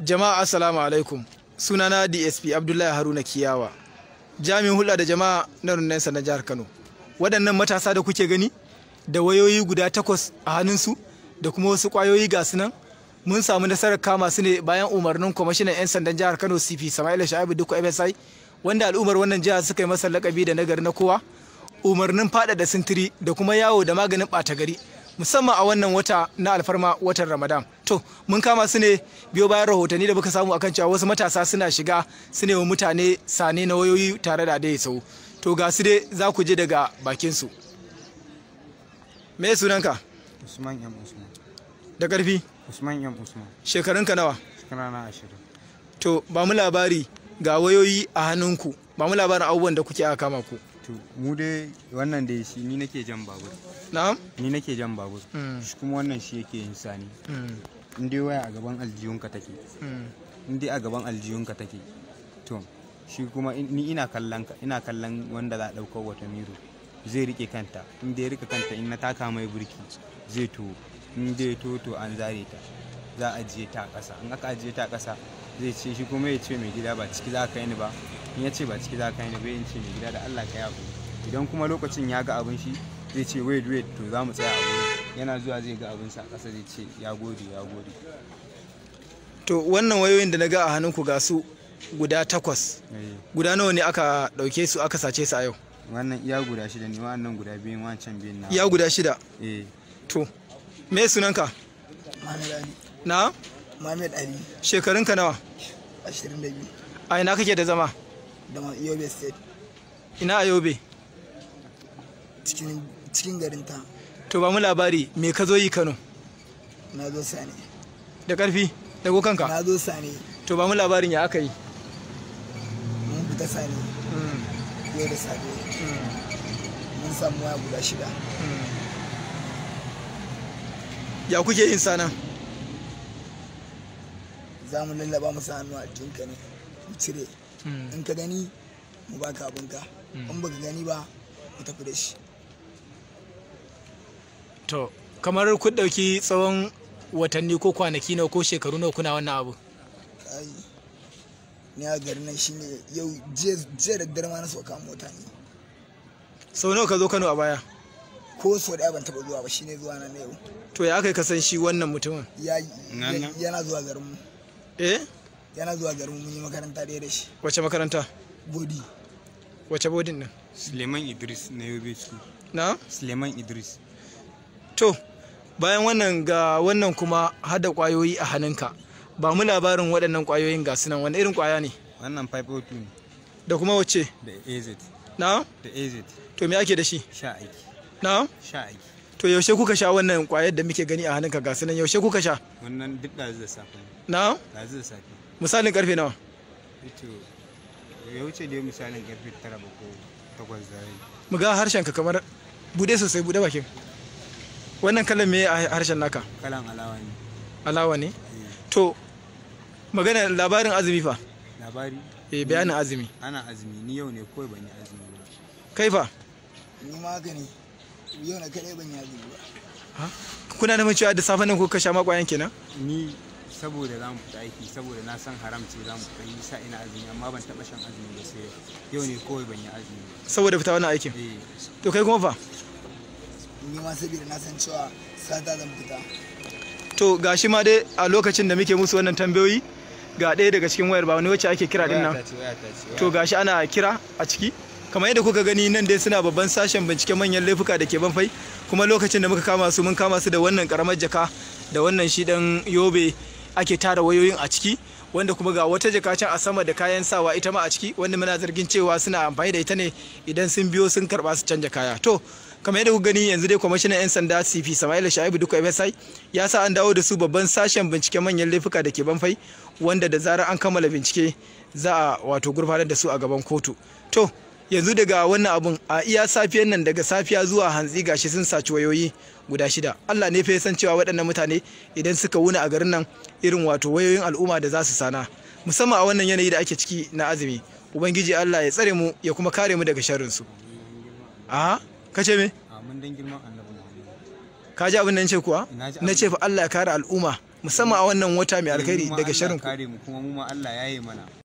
Jama'a, assalamu alaikum. Sunana DSP Abdullahi Haruna Kiyawa, jami'in hulɗa da jama'a na rundunar na jihar Kano. Waɗannan matasa da kuke gani da wayoyi guda 8 a hannunsu da kuma wasu ƙwayoyi ga su nan, mun samu nasarar kama su ne bayan umarnin kwamishinan 'yan sandan jihar Kano, CP Sama'ila Sha'ibu Dukku MSI, wanda al'ummar wannan jiha suka yi masa lakabi da nagari na kowa, umarnin faɗaɗa sintiri da kuma yawo da maganin ɓata gari, musamman a wannan wata na alfarma, watan Ramadan. To, mun kama su ne biyo bayan rahotanni da muka samu akan cewa wasu matasa suna shiga su ne wa mutane sane na wayoyi tare da dai sau. To, ga su dai, za ku je daga bakin su. Me sunanka? Usman M. Usman. Da ƙarfi. Usman M. Usman. Shekarunka nawa? Shekara na 20. To, ba mu labari, ga wayoyi a hannunku, ba mu labarin abubuwan da kuke aka kama ku. To, mu dai wannan dai shi ni nake jan babur. Na'am. Ni nake jan babur. Shi kuma wannan shi yake yin sani. In dai waya a gaban aljihunka take. In dai a gaban aljihunka take. To, shi kuma ni ina kallon ka, ina kallon wanda za a ɗaukar wata miro. Zai rike kanta, in dai rike kanta, in na taka mai burki zai to, in dai to an zare ta. Za a ajiye ta a ƙasa. In aka ajiye ta a ƙasa, zai ce, shi kuma ya ce, "Mai gida, ba ciki za ka yi ni ba." In ya ce ba ciki za ka yi ni ba, in ce, "Mai gida, da Allah ka yi haƙuri." Idan kuma lokacin ya ga abin shi, zai ce, "Wait, wait, to za mu tsaya a gurin." Yana zuwa zai ga abin sa a ƙasa, zai ce, "Ya gode, ya gode." To, wannan wayoyin da na ga a hannunku, ga su guda 8, guda nawa ne aka ɗauke su, aka sace su a yau? Wannan iya guda shida ne, wannan guda biyun, wancan biyun na. Iya guda shida? Eh. To, me sunanka? Muhammad Ali. Na? Muhammad Ali. Shekarunka nawa? 22. A ina kake da zama? Da Yobe State. Ina a Yobe? Cikin garin ta. To, ba mu labari, me ka zo yi Kano? Na zo sane. Da ƙarfi, dago kanka. Na zo sane. To, ba mu labarin ya aka yi. Mun fita sane. Yau da safe. Mun samu waya guda shida. Ya kuke yin sana? Za mu lallaba musu hannu a jinka ne. Mu cire. In ka gani, mu baka abinka. In baka gani ba, mu tafi da shi. To, kamar kun ɗauki tsawon watanni ko kwanaki nawa ko shekaru nawa kuna wannan abu? Kai. Ni a garin nan shine yau, jiya da dare ma na sauka mota ne. Sau nawa ka zo Kano a baya? Ko sau ɗaya ban taɓa zuwa ba, shine zuwa na yau. To, ya aka yi ka san shi wannan mutumin? Yana zuwa garinmu. Eh? Yana zuwa garinmu, mun yi makaranta ɗaya da shi. Wace makaranta? Bodi. Wace bodin nan? Suleiman Idris na Yobe School. Na? Suleiman Idris. To, bayan wannan, ga wannan kuma hada kwayoyi a hannunka. Ba mu labarin waɗannan kwayoyin, ga sunan, wani irin kwaya ne? Wannan 502 ne. Da kuma wacce? Da AZ. Na? Da AZ. To, me ake da shi? Sha aiki. Na? Sha aiki. To, yaushe kuka sha wannan kwayar da muke gani a hannunka, ga sunan, yaushe kuka sha? Wannan duk ɗazu da safe ne. Na? Ɗazu da safe. Misalin karfe nawa? To, ya wuce dai misalin karfe 9 ba ko 8 da rabi. Mu ga harshen ka, kamar bude sosai, bude bakin. Wannan kalan me a harshen naka? Kalan alawa ne. Alawa ne? To, magana labarin azumi fa? Labari? Eh, bayanin azumi. Ana azumi, ni yau ne kawai ban yi azumi ba. Kai fa? Ni ma haka ne. Yau na kaɗai ban yi azumi ba. Ha? Kuna nufin cewa da safe nan kuka sha makwayan kenan? Ni saboda za mu fita aiki, saboda na san haram ce za mu fita yi sa ina azumi, amma ban taɓa shan azumi ba sai yau ne kawai ban yi azumi ba. Saboda fita wannan aikin? Eh. To, kai kuma fa? Ni ma saboda na san cewa sata zan fita. To, gashi ma dai a lokacin da muke musu wannan tambayoyi, ga ɗaya daga cikin wayar, ba wani wacce ake kira din nan. Waya ta ce, waya ta ce. To, gashi ana kira a ciki. Kamar yadda kuka gani nan dai, suna babban sashen binciken manyan laifuka da ke Banfai, kuma lokacin da muka kama su, mun kama su da wannan karamar jaka da wannan shi dan Yobe ake tara wayoyin a ciki, wanda kuma ga wata jaka can a sama da kayan sawa ita ma a ciki, wanda muna zargin cewa suna amfani da ita ne idan sun biyo sun karba su canja kaya. To, kamar yadda kuka gani, yanzu dai kwamishinan 'yan sanda CP Sama'ila Shaibu Dukku MSI ya sa an dawo da su babban sashen binciken manyan laifuka da ke Banfai, wanda da zarar an kammala bincike za a wato gurfanar da su a gaban kotu. To, yanzu daga wannan abun, a iya safiyan nan, daga safiya zuwa hantsi, gashi sun saci wayoyi guda shida. Allah ne fa ya san cewa waɗannan mutane idan suka wuni a garin nan, irin wato wayoyin al'umma da za su sana, musamman a wannan yanayi da ake ciki na azumi. Ubangiji Allah ya tsare mu ya kuma kare mu daga sharrin su. A kace me? Amin, dan girman Annabi Muhammad. Ka ji abin da ce kuwa? Na ji. Na ce fa Allah ya kare al'umma, musamman a wannan wata mai alkhairi Mu ma daga Allah sharrin ku. kare mu, kuma mu ma Allah ya yi mana.